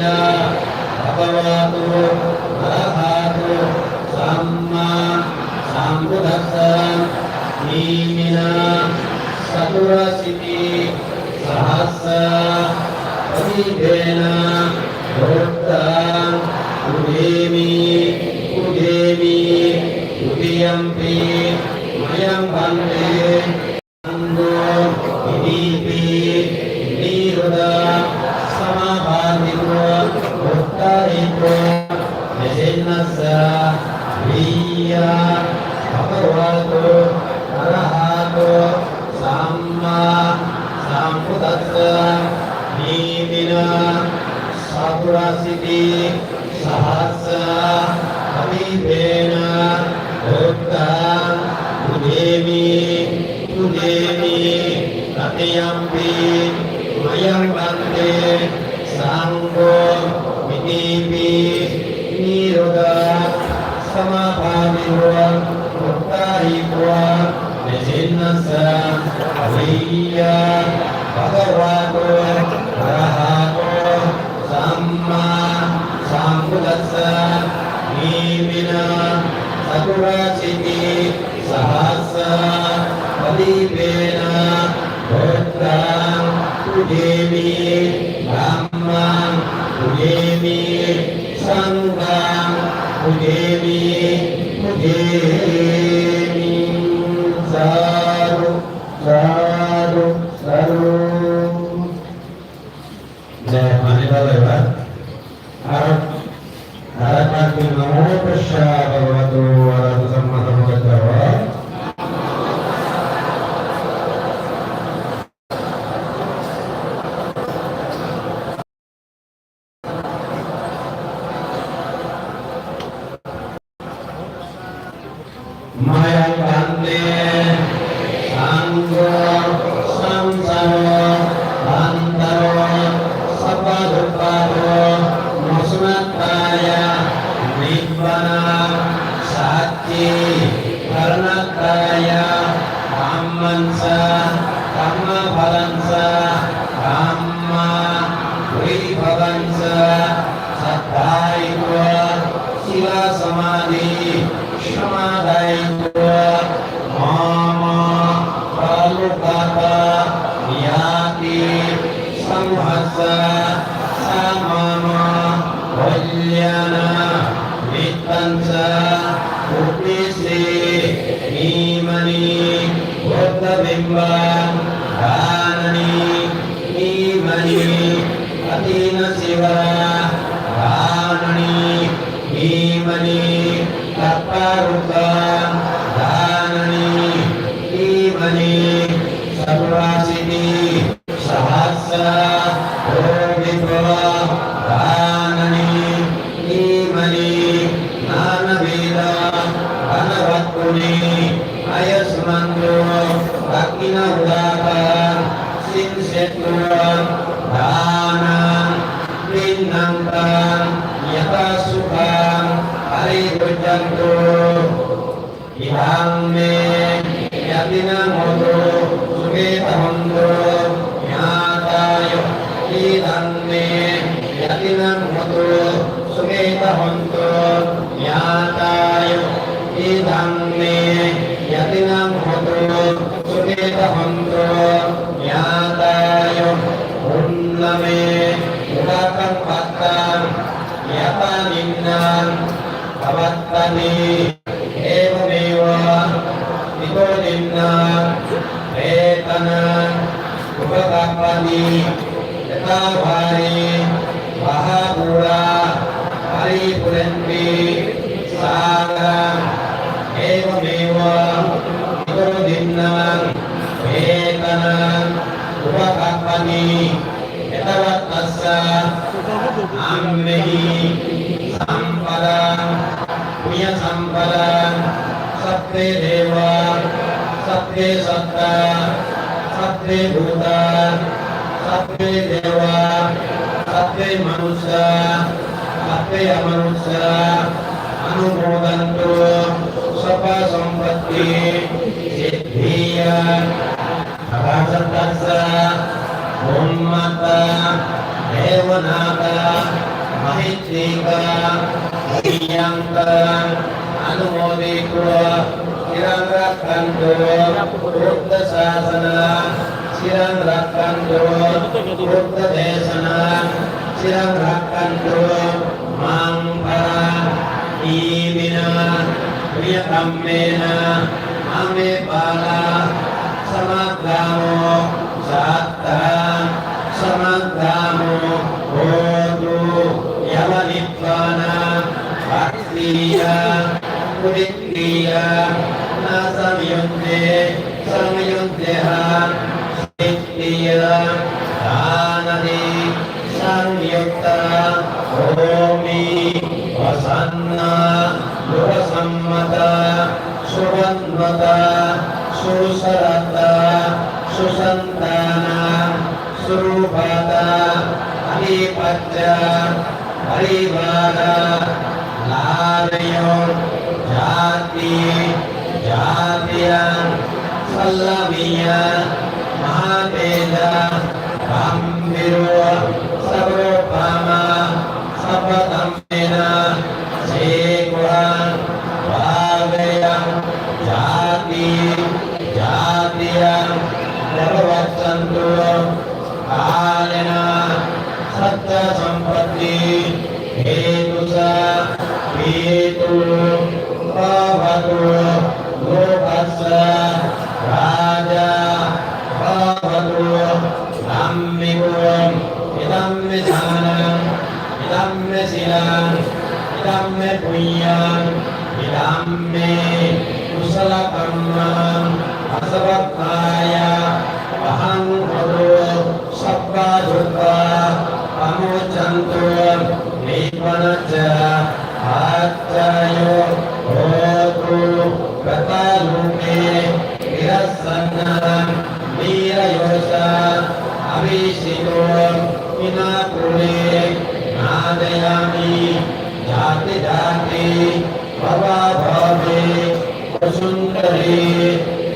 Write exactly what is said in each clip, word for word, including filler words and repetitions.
bhagavato arahato sammāsambuddhassa. Iminā caturāsītisahassadīpena buddhaṃ pūjemi, pūjemi. Dutiyampi mayaṃ bhante saṅgho itipi nirodhasamāpatti buddhādhippo nisinassa viya bhagavato arahato sammāsambuddhassa. Iminā caturāsītisahassadīpena buddhaṃ pūjemi, pūjemi. Tatiyampi mayaṃ bhante saṅgho itipi nirodhasamāpatti buddhādhippo nisinassa viya bhagavato arahato sammāsambuddhassa. Iminā caturāsītisahassadīpena buddhaṃ pūjemi, dhammaṃ pūjemi, saṅghaṃ pūjemi, pūjemi. Sādhu, sādhu, sādhu. ແລະ ມາໃນຕອນແລກວ່າ ອາລັກ ອາລັກຂະນະໂມ ຕັດສະ ພະຄະວະໂຕ ອະລະຫະໂຕ ສຳມາສຳພຸດທັດສະ Mayaṃ bhante saṅgho saṃsaro bhantaro sabbadubbhādo mosanatthāya nibbāna sacchikaraṇatthāya dhammañca dhammabalañca dhammavibhāvañca saddhāyitva sīla samādhi samādāyitva mama balukata ñāti samūhassa sammāma kalyāṇa mittañca uddissi imāni buddhabimban dānāni imāni adinā sīvara dānāni imāni kappāruka dānāni imāni caturāsīti sahassa bodhipa dānāni imāni nānāvida dānavattuni āyasmanto dakkhiṇā udakaṃ siṅghetva dānaṃ tiṇṇaṃ taṃ yathāsukhaṃ paribhuñjantu. Idaṃ me ñātīnaṃ hotu sukhitā hontu ñātayo. Idaṃ me ñātīnaṃ hotu sukhitā hontu ñātayo. Idaṃ me ñātīnaṃ hotu sukhitā hontu ñātayo. Puṇṇa me udakaṃ pattaṃ yathā niṇṇaṃ pavattati. Evameva ito niṇṇaṃ petānaṃ upakappati. Yathā vārivahā pūrā paripūrenti sāgaraṃ. Evameva ito niṇṇaṃ petānaṃ upakappati. Ettāvatassa amhehi sampadaṃ puññasampadaṃ sabbe devā sabbe sattā sabbe bhūtā sabbe devā sabbe manussā sabbe amanussā anumodantu sabbasampatti siddhiyā. Sabbasattassa Bhummaṭṭhā devanadā mahiddhikā puññaṃ taṃ anumoditvā ciraṃ rakkhantu buddhasāsanaṃ, ciraṃ rakkhantu buddhadesanāṃ, ciraṃ rakkhantu maṃ balaṃ. Iminā puññakammena ame balaṃ samagāmo satthā samagāmo hotu yāva nibbānaṃ paṭṭhiyā purikkhiya na samayuddhe samayuddhena siddhiya tanadi saṃyuttā homi vasannā upasammatā suvaṇṇatā susaratā susantānaṃ surūpatā adhipacca parivārā rājayuṃ jāti jātiyaṃ sallabhiyaṃ mahātejā gambhīro sabbaruppamā sabbadhammena sīghaṃ bhāgayaṃ jāti jātiyaṃ yāva vajjantu kālena saccasampatti hetusa pītu bhavatu lokassa rājā bhavatu dhammiko idam me dānaṃ idam me sīlaṃ idam me puññaṃ idam me kusalakammaṃ asavagghāya vahaṃ hotu sabbadukkhā pamuccantu nibbānassa paccayo hotu. Pātaloke tilassānaṃ nirāyasā avijjito hinā pure nācayami jāti jāti bhavā bhave. Vasundhare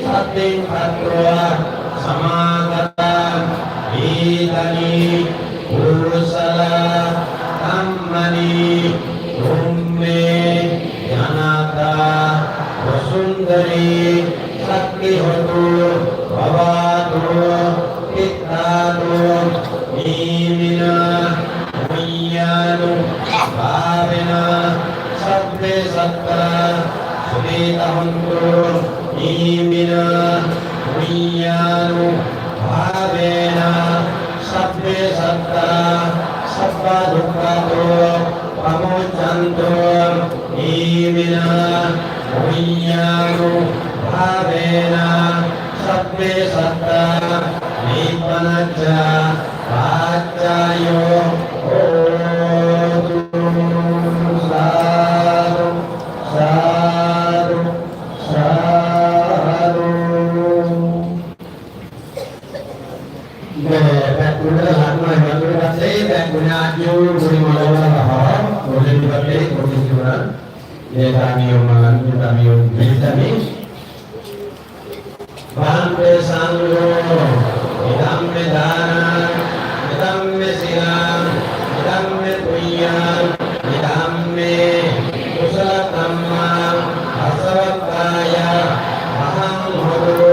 sattiṃ katvā samāgatā idami kusalakammani bhumme janatā vasundhare sakkhī hotu bhavatu. Tiṭṭhātu iminā puññānubhāvena sabbe sattā sukhitā hontu. Iminā puññānubhāvena sabbe sattā sabbadukkhā pamuccantu. Iminā puññānubhāvena sabbe sattā nibbānassa paccayo hotu. Sādhu, sādhu, sādhu. แม่แบกบุญและหลานใหม่มาด้วยกันเด้ แบกบุญอายุบุญมาแล้วนะครับ บุญเล่นประเทศบุญที่อยู่นั้น Yetaṃ niyaṃ maṅgalaṃ, yetaṃ niyaṃ uddissanti. Bhante saṅgho, idam me dānaṃ, idam me sīlaṃ, idam me puññaṃ, idam me kusalakammaṃ, asavagghāya vahaṃ hotu,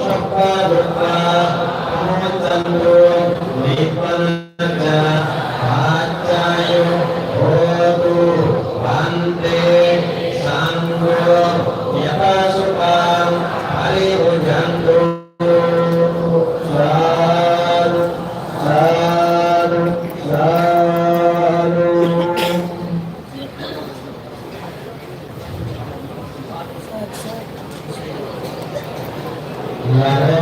sabbadukkhā pamuccantu, nibbānassa paccayo hotu. Bhante saṅgho, yathāsukhaṃ paribhuñjatu. Sādhu, sādhu, sādhu. ลาแล้ว